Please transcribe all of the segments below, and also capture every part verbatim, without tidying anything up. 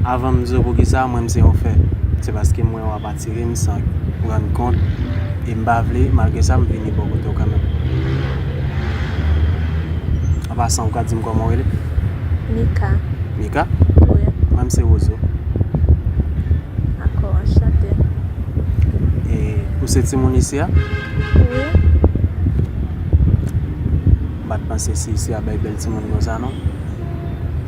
Avan m di w poukisa, mwen m se yon fè. Se paske m wè w ap atire m san rann kont, e m pa vle, malgre sa, m vini bò kote w kanmenm. An pasan, ou ka di m kòman w rele? Mika. Mika? Wi. Mwen m se Wozo. Dakò, anchante. E ou se timoun isi a? Wi. M pa t panse se isi a bay bèl timoun konsa non.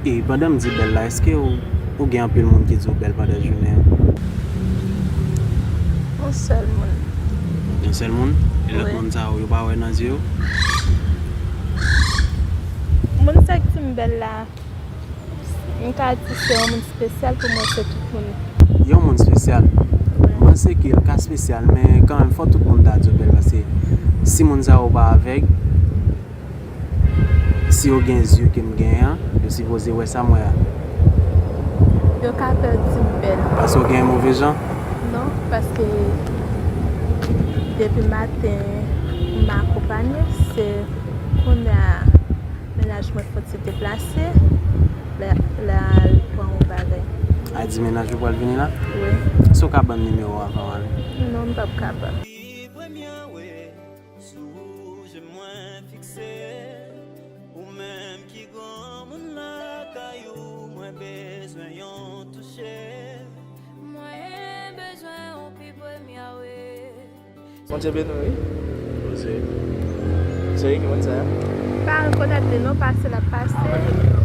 E pandan m di bèl la, èske ou, ou gen anpil moun ki di w bèl pandan jounen an? Yon sèl moun. Yon sèl moun? E lòt Wi. Moun sa yo, yo pa wè nan zye yo? Moun sa k di m bèl la, m ka di se yon moun espesyal pou mwen, se tout moun. Yon moun espesyal? Wi. M panse ke l ka espesyal, men kanmenm fò tout moun ta di w bèl, paske si moun sa yo pa avèg, si yo gen zye ke m genyen an, yo sipoze wè sa m wè a. Yo ka pè di m bèl. Paske w gen move jan? Non, paske depi maten m akonpanye, se kounye a mennaj mwen fò ti deplase, lè, lè al pran yon bagay. A di mennaj ou pral vini la? Wi. Èske w ka ban m nimewo w avan w ale? Non, m p ap kapab. Premye wi, sou je mwen fikse. Ou menm ki granmoun lakay ou, mwen bezwen yon touche. Mwen bezwen yon pi premye wi. Bondye beni w wi. Ou serye? Ou serye ki moun sa a? Pa rekonèt li non, pase l ap pase.